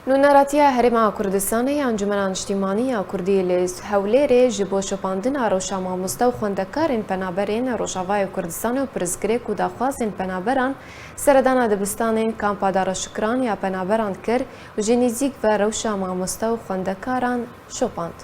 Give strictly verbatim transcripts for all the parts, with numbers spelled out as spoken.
Nûneratiya Herêma Kurdistanê ya Encûmena Niştîmanî ya Kurdî li Hewlêrê ji bo şopandina rewşa mamoste û xwendekarên penaberên Rojavayê Kurdistanê û pirsgirêk û daxwazên penaberan seredana dibistanên Kampa Dara Şikran ya penaberan kir û ji nîzîk ve rewşa mamoste û xwendekaran şopand.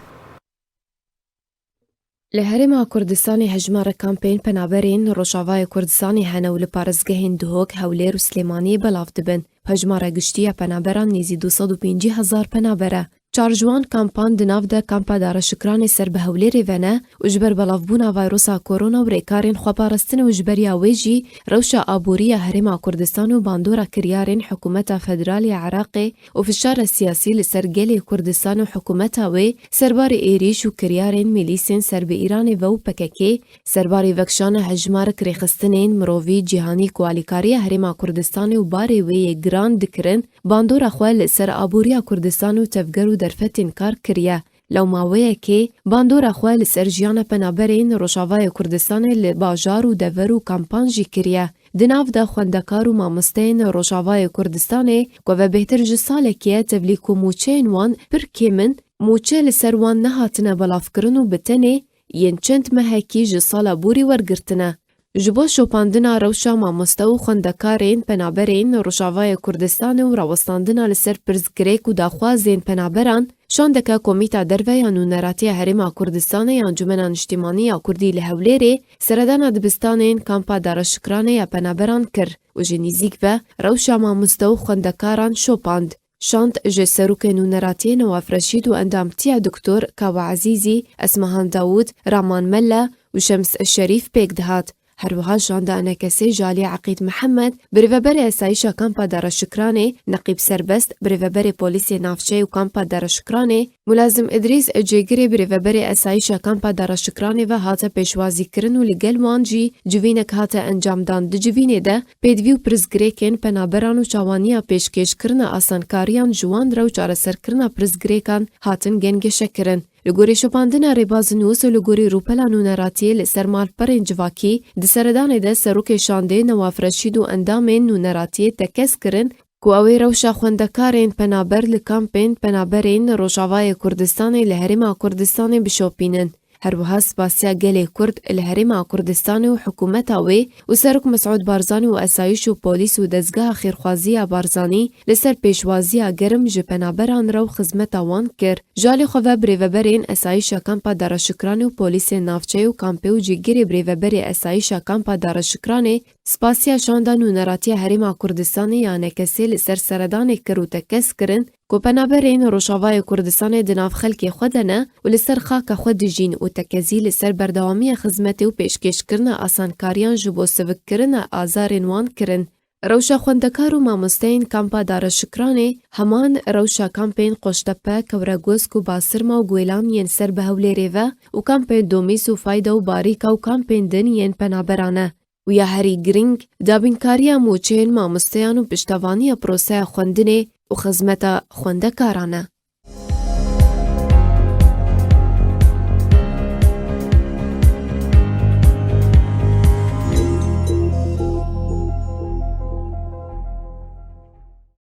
Li Herêma Kurdistanê hejmara kampên penaberên Rojavayê Kurdistanê hene û li parêzgehên Duhok, Hewlêr û Silêmaniyê belav dibin. Hejmara giştî ya penaberan nêzî du sed û pêncî hezar penaber e. Çar ji wan kampan di nav de Kampa Dara Şikranê ser bi Hewlêrê ve ne û ji ber belavbûna vayrosa korona û rêkarên xweparastinê û ji beriya wê jî rewşa aborî ya Herêma Kurdistanê û bandora kiryarên hikûmeta federal ya Iraqê û fişara siyasî li ser gelê Kurdistan û hikûmeta wê serbarê êrîş û kiryarên milîsên ser bi Îranê ve û P K K, serbarê vekişana hejmarek rêxistinên mirovî cîhanî ku alîkariya Herêma Kurdistanê û barê wê yê giran dikirin, bandora xwe li ser aboriya Kurdistan û tevger û derfetên kar kiriye. Lewma wê yekê bandora xwe li ser jiyana penaberên Rojavayê Kurdistanê li bajar û dever û kampan jî kiriye. Di nav de xwendekar û mamosteyên Rojavayê Kurdistanê ku ve bêhtir ji salekê ye tevlî ku mûçeyên wan pir kêm in, mûçe li ser wan nehatine belavkirin û bi tenê yên çend mehekî ji sala borî wergirtine. Ji bo şopandina rewşa mamoste û xwendekarên penaberên Rojavayê Kurdistanê û rawestandina li ser pirsgirêk û daxwazên penaberan, şandeke Komîta Derve ya Nûneratiya Herêma Kurdistanê ya Encûmena Niştîmanî ya Kurdî li Hewlêrê seredana dibistanên Kampa Dara Şikranê ya penaberan kir û ji nîzîk ve rewşa mamoste û xwendekaran şopand. Şand ji serokê nûneratiyê Newaf Reşîd û endamtiya Doktor Kawa Ezîzî, Esmehan Dawud, Raman Melle û Şems Şerîf pêk dihat. Her wiha şanda enekesê ji alî Eqîd Mihemed, birêveberê Esayîşa Kampa Dara Şikranê, Neqîb Serbest, birêveberê Polîsê Navçeyê û Kampa Dara Şikranê, Mulazim Idrîs, cêgirê birêveberê Esayîşa Kampa Dara Şikranê ve hate pêşwazîkirin û li gel wan jî civînek hate encamdan. Di civînê de pêdivî û pirsgirêkên penaberan û çawaniya pêşkêşkirina asankariyan ji wan re û çareserkirina pirsgirêkan hatin gengeşekirin. Li gorî şopandina rêbaznûs û li gorî rûpela nûneratiyê li ser malperên civakî, di seredanê de serokê şandê Newaf Reşîd û endamên nûneratiyê tekez kirin ku ew ê rewşa xwendekarên penaber li kampên penaberên Rojavayê Kurdistanê li Herêma Kurdistanê bişopînin. Her wiha spasiya gelê Kurd li Herêma Kurdistanê û hikûmeta wê û Serok Mesûd Barzanî û Esayîş û Polîs û Dezgeha Xêrxwaziya Barzanî li ser pêşwaziya germ ji penaberan re û xizmeta wan kir. Ji alî xwe ve birêveberên Esayîşa Kampa Dara Şikranê û Polîsên Navçeyê û Kampê û Cîgirê Birêveberê Esayîşa Kampa Dara Şikranê spasiya şanda nûneratiya Herêma Kurdistanê ya enekesê li ser seredanê kir û tekez kirin ku penaberên Rojavayê Kurdistanê di nav xelkê xwe de ne û li ser xaka xwe dijîn û tekezî li ser berdewamiya xizmetê û pêşkêşkirina asankariyan ji bo sivikkirina azarên wan kirin. Rewşa xwendekar û mamosteyên Kampa Dara Şikranê heman rewşa kampên Qoştepe, Kewregosk û Basirma û Guêlan yên ser bi Hewlêrê ve û kampên Domîs û Fayda û Barîka û kampên din yên penaberan e. Û ya herî girîng, dabînkariya mûçeyên mamosteyan û piştevaniya proseya xwendinê û xizmeta xwendekaran e.